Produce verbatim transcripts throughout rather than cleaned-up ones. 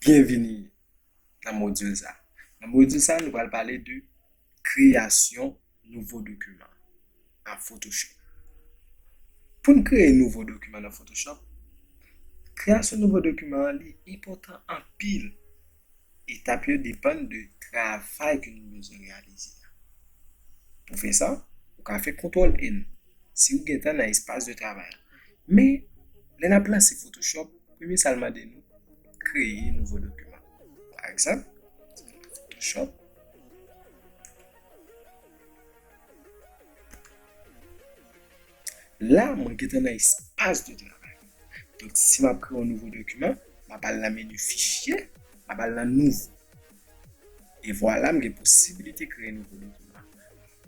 Byenvini nan modil sa. Nan modil sa, nou pral pale de kreyasyon nouvo dokiman nan Photoshop. Pou n kreye nouvo dokiman nan Photoshop, kreyasyon nouvo dokiman an, li enpòtan anpil. Etap yo depann de travay ke nou bezwen reyalize a. Pou fè sa, ou ka fè kontwòl N si w gentan nan espas de travay la. Men, lè n ap lanse Photoshop, premye sa l mande nou, kreye nouvo dokiman. Pa egzanp, Photoshop. La, mwen gentan nan espas de travay. Donk, si m ap kreye yon nouvo dokiman, m ap al nan meni fichye, m ap al nan nouvo. E vwala, m gen posibilite kreye nouvo dokiman.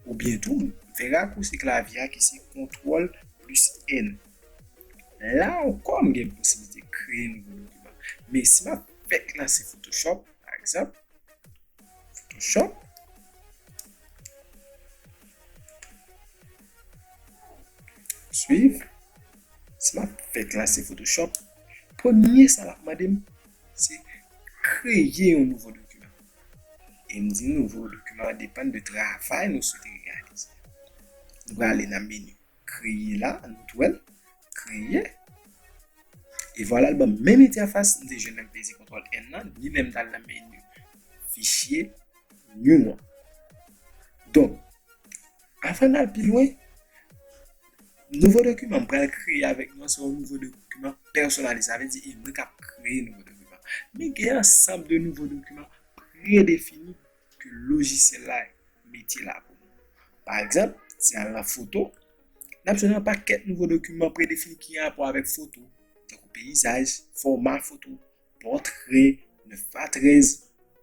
Oubyen tou, m fè rakousi klavye a ki se kontwòl plis N. La ankò, m gen posibilite kreye nouvo dokiman. Men si m ap fèk lanse Photoshop, pa egzanp, Photoshop, swiv, si m ap fèk lanse Photoshop, premye sa l ap mande m, se kreye yon nouvo dokiman. E m di nouvo dokiman an depann de travay nou swete reyalize. Nou prale nan meni kreye la, nou t wè l, kreye. E vwala l ban m menm entèfas m te jwenn lè m peze kontwòl N nan, ni lè m t al nan meni fichye, new an. Donk, avan n al pi lwen, nouvo dokiman m pral kreye avèk nou an, se yon nouvo dokiman pèsonalize. Sa vle di, e mwen k ap kreye nouvo dokiman. Men gen ansanm de nouvo dokiman predefini ke lojisyèl la mete la pou nou. Pa egzanp, si n al nan foto, n ap jwenn yon pakèt nouvo dokiman predefini ki gen rapò avèk foto, tankou peyizaj, fòma foto, pòtrè, nèf pa trèz,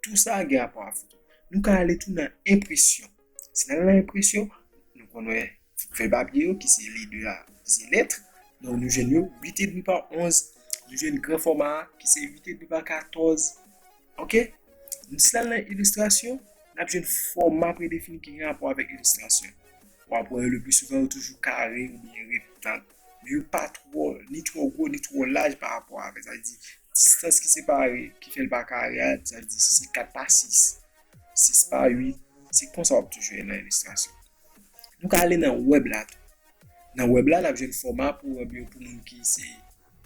tou sa gen rapò ak foto. Nou ka ale tou nan enpresyon. Si n al nan enpresyon, nou konn wè fèy papye yo, ki se le de a, ki se lèt. Donk, nou jwenn yo uit edmi pa onz. Nou jwenn gran fòma a, ki se uit edmi pa katòz. Oke? Si n al nan ilistrasyon, n ap jwenn fòma predefini ki gen rapò avèk ilistrasyon. W ap wè yo le pli souvan, yo toujou kare oubyen rektang. Men yo pa twò, ni twò gwo, ni twò laj pa rapò avè. Sa vle di, distans ki separe, ki fè l pa kare a, sa vle di, si se kat pa sis, sis pa uit, se konsa w ap toujou ye nan ilistrasyon. Nou ka ale nan wèb la tou. Nan wèb la, n ap jwenn fòma pou wèb yo, pou moun ki se,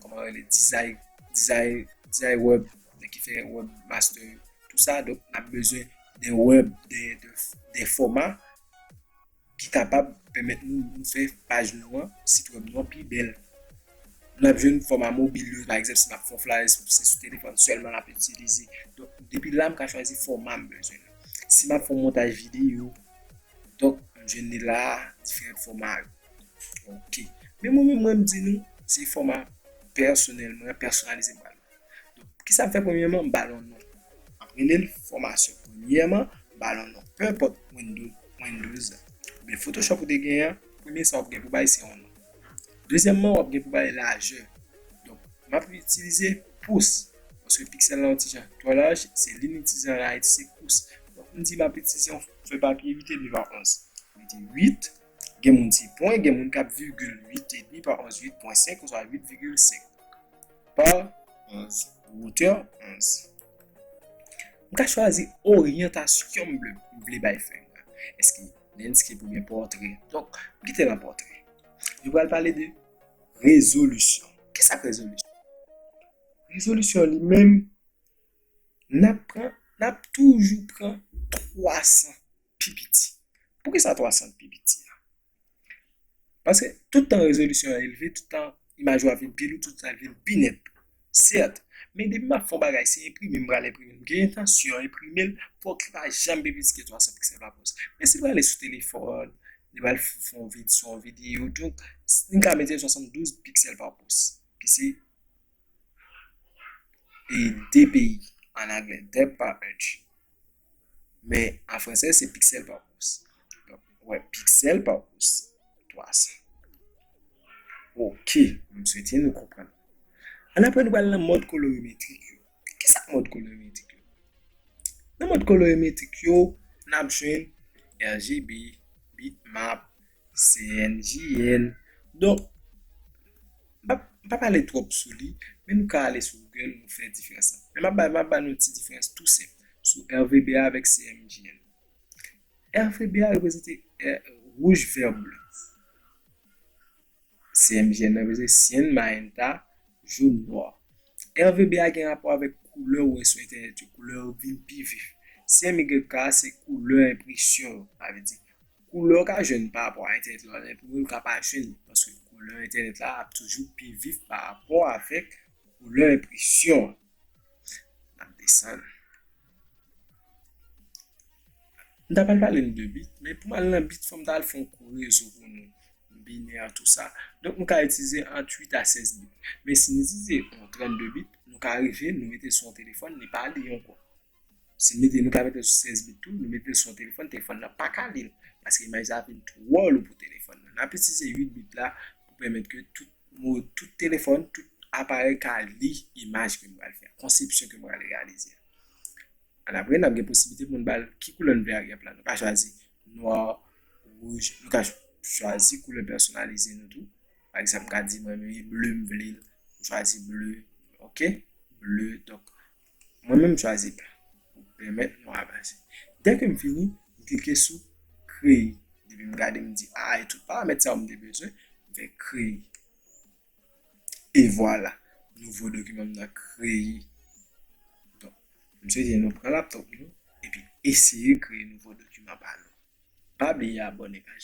kòman rele, dizay, dizay, dizay wèb, nèg ki fè wèb master yo, tou sa. Donk, n ap bezwen de wèb, de, de, de fòma ki kapab pèmèt nou, nou fè paj nou an, sit wèb nou an pi bèl. N ap jwenn fòma mobil yo, pa egzanp, si n ap fè yon flyers, se sou telefòn sèlman n ap itilize. Donk, depi la, m ka chwazi fòma m bezwen an. Si m ap fè yon montaj videyo, donk, m jwenn li la, diferan fòma yo. Oke. Men mwen menm, mwen, m di nou, se fòma pèsonèl mwen, pèsonalize m pral. Donk, kisa m fè premyèman? M ba l yon non. M ap rele l fòmasyon. Premyèman, m ba l yon non. Penenpòt Windows, Windows la. Oubyen Photoshop ou te genyen an, premye sa w ap gen pou bay se yon non. Dezyèmman, w ap gen pou bay lajè. Donk, m ap itilize pous. Paske piksèl la yon ti jan twò laj, se li n itilize an Ayiti, se pous. Donk, m di m ap itilize yon fèy papye uit edmi pa onz. M mete uit, gen moun se pwen, gen moun k ap vigil, uit edmi pa onz, uit pwen senk, oswa uit vigil senk. Pa onz, wotè onz. M ka chwazi oryantasyon m vle, m vle bay fèy mwen. Èske landscape oubyen pòtrè? Donk, m kite l an pòtrè. Nou pral pale de rezolisyon. Kisa k rezolisyon? Rezolisyon li menm, n ap pran, n ap toujou pran twa san pi piti. Poukisa twa san pi piti a? Paske tout tan rezolisyon an elve, tout tan imaj ou a vin pi lou, tout tan l vin pi nèt. Sèt, men depi m ap fè yon bagay, se enprime m pral enprime l. M gen entansyon enprime l, fòk li pa janm pi piti ke twa san piksèl pa pous. Men si l prale sou telefòn, li pral f-, fè yon vid-, sou yon videyo, donk, s-, m ka mete swasanndouz piksèl pa pous, ki se e dpi an anglè, dep pa inch. Men an fransè, se piksèl pa pous. Donk, w wè, piksèl pa pous, twa san. Oke, m swete nou konprann. Annapre, nou pral nan mòd kolorimetrik yo. Kisa k mòd kolorimetrik yo? Nan mòd kolorimetrik yo, n ap jwenn R G B, bitmap, C N G N. Donk, m p ap M pa pale twòp sou li, men nou ka ale sou Google, nou fè diferans lan. Men m ap ba, m ap ba nou ti diferans tou senp sou R V B A avèk C M G N. R V B A reprezante, eh, wouj, vè, ble. C M G N reprezante cyan, magenta, jòn, nwa. R V B A gen rapò avèk koulè ou wè sou entènèt yo, koulè yo vin pi vif. C M Y K se koulè enpresyon yo, sa vle di koulè w ka jwenn pa rapò a entènèt la, w al enprime, w ka pa jwenn li, paske koulè entènèt la ap toujou pi vif pa rapò avèk koulè enpresyon an. N ap desann. M ta pral pale n de bit, men pou m al nan bit, fò m ta al fè yon kou rezo pou nou, binè, tou sa. Donk, nou ka itilize ant uit a sèz bit. Men si n itilize yon trannde bit, nou ka rive, nou mete sou yon telefòn, li pa li ankò. Si n mete, nou ka mete sou sèz bit tou, nou mete sou yon telefòn, telefòn nan pa ka li l, paske imaj la vin twò lou pou telefòn nan. N ap itilize uit bit la pou pèmèt ke tout, mo, tout telefòn, tout aparèy ka li imaj ke m pral fè, konsepsyon ke m pral reyalize. Annapre, n ap gen posiblite pou n ba l ki koulè n vle aryè plan. Nou ka chwazi nwa, wouj, nou ka ch-, chwazi koulè pèsonalize nou tou. Pa egzanp, m ka di mwen menm e ble m vle l. M chwazi ble, oke? Ble, donk, mwen menm m chwazi ble pou pèmèt nou avanse. Dèke m fini, m klike sou kreye. Depi m gade, m di, a, e tout paramèt sa yo m te bezwen, m fè kreye. E vwala, nouvo dokiman m nan kreye. Donk, m swete nou pran laptop nou epi eseye kreye nouvo dokiman pa nou. Pa bliye abòne paj.